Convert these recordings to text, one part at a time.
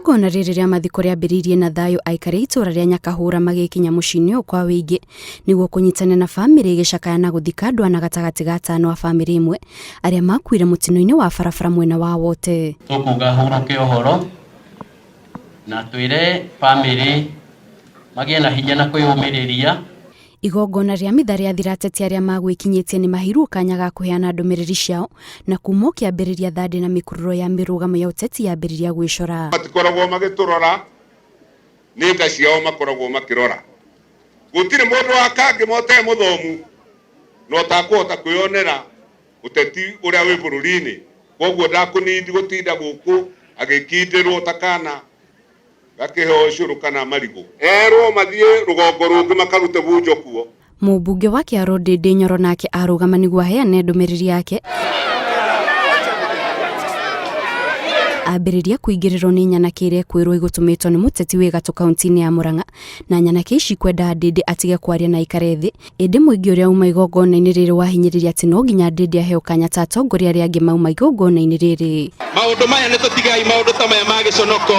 Igongona rĩrĩ rĩa mathiko rĩambĩrĩirie na thayũ aikari a itũra rĩa Nyakahũra magĩkinya mũciĩ-inĩ ũyũ kwa wĩingĩ nĩguo kũnyitanĩra na bamĩrĩ ĩgĩcakaya na gũthika andũ ana gatagatĩ ga atano a bamĩrĩ ĩmwe arĩa makuire mũtino-inĩ wa barabara mwena wa Wote. Tũkuga hurũke ũhoro na twĩre bamĩrĩ magĩe na hinya na kwĩyũmĩrĩria. Igongona rĩa mitha rĩathira ateti arĩa magwĩkinyĩtie nĩ maheirwo kanya ga kũheana ndũmĩrĩri ciao na kuma o kĩambĩrĩria thandĩ na mĩkururo ya mĩrũgamo ya ũteti yambĩrĩria gwĩcora. Matikoragwo magĩtũrora, nĩ nga ciao makoragwo makĩrora. Gũtirĩ mũndũ wa Kangema ũtarĩ mũthomu na ũtakũhota kwĩyonera ũteti ũrĩa wĩ bũrũri-inĩ, kwoguo ndakũnindi gũtinda gũkũ agĩkindĩrwo ta kana gakĩheo ũcũrũ kana marigũ. Erwo mathiĩ rũgongo rũngĩ makarute bunjo kuo. Mũmbunge wa Kĩarũ Ndĩndĩ Nyoro nake arũgama nĩguo aheane ndũmĩrĩri yake ambĩrĩria kũingĩrĩrwo nĩ nyanake ĩrĩa ĩkwĩrwo ĩgũtũmĩtwo nĩ mũteti wĩ gatũ kaunti-inĩ ya Murang'a na nyanake ici kwenda Ndĩndĩ atige kwaria na aikare thĩ ĩndĩ mũingĩ ũrĩa uma igongona-inĩ rĩrĩ wahinyĩrĩria atĩ no nginya Ndĩndĩ aheo kanya ta atongoria arĩa angĩ mauma igongona-inĩ rĩrĩ. Maũndũ maya nĩ tũtigai maũndũ ta maya ma gĩconoko,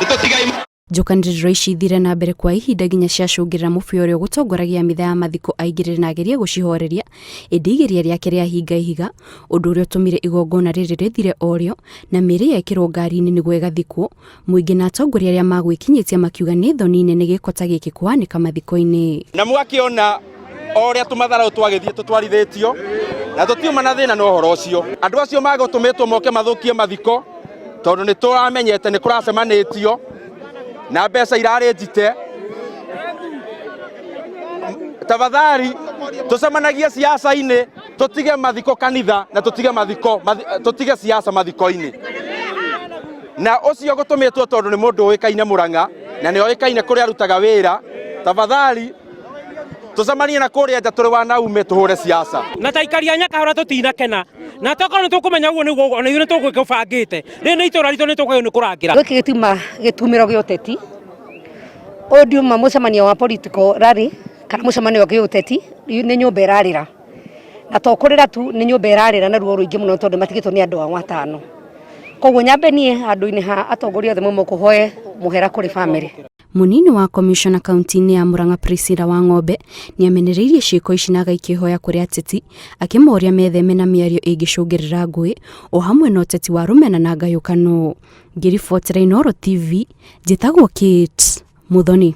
nĩ tũtigai. Njũkanĩrĩro ici ithire na mbere kwa ihinda nginya ciacũngĩrĩra mũbĩa ũrĩa ũgũtongoragia mitha ya mathiko aingĩrĩre na agerie gũcihoreria, ĩndĩ igeria rĩake rĩahinga ihiga, ũndũ ũrĩa ũtũmire igongona rĩrĩ rĩthire o rĩo na mĩĩrĩ yekĩrwo ngari-inĩ nĩguo ĩgathikwo. Mũingĩ na atongoria arĩa magwĩkinyĩtie makiuga nĩ thoni nene gĩko ta gĩkĩ kũhanĩka mathiko-inĩ. Na mwakĩona o ũrĩa tũmatharau twagĩthiĩ tũtwarithĩtio na tũtiuma na thĩna na ũhoro ũcio. Andũ acio magũtũmĩtwo moke mathũkie mathiko tondũ nĩ tũramenyete nĩ kũracemanĩtio na mbeca irarĩ njite. Tafadhali tũcemanagie siasa-inĩ, tũtige mathiko kanitha na tũtige mathiko, tũtige siasa mathiko-inĩ. Na ũcio gũtũmĩtwo tondũ nĩ mũndũ ũĩkaine Murang'a na nĩ oĩkaine kũrĩa arutaga wĩra. Tafadhali tũcemanie na kũrĩa nja tũrĩ wanaume tũhũre siasa. Na ta aikari a Nyakahũra tũtinakena na tokorwo nĩ tũkũmenya ũguo nĩguo ona ithuĩ nĩ tũgũbangĩte rĩrĩ nĩ itũra ritũ nĩ tũkũgĩrĩirwo nĩ kũrangĩra. Gĩkĩ gĩtiuma gĩtumĩro gĩa ũteti, ũyũ ndiuma mũcemanio wa political rally kana mũcemanio wa gĩũteti, nĩ nyũmba ĩrarĩra. Na to kũrĩra tu, nĩ nyũmba ĩrarĩra na ruo rũingĩ mũno tondũ matigĩtwo nĩ andũ ao atano. Koguo nyambe niĩ handũ-inĩ ha atongoria othe mauma gũkũ hoe mũhera kũrĩ bamĩrĩ. Mũnini wa komishona kaunti-inĩ ya Murang'a Priscilla Wang'ombe nĩamenereirie ciĩko ici na agaikia ihoya kũrĩ ateti akĩmoria metheme na mĩario ĩngĩcũngĩrĩra ngũĩ o hamwe na ũteti wa rũmena na ngayũkano. Ngĩribotera Inooro TV, njĩtagwo Kate Muthoni.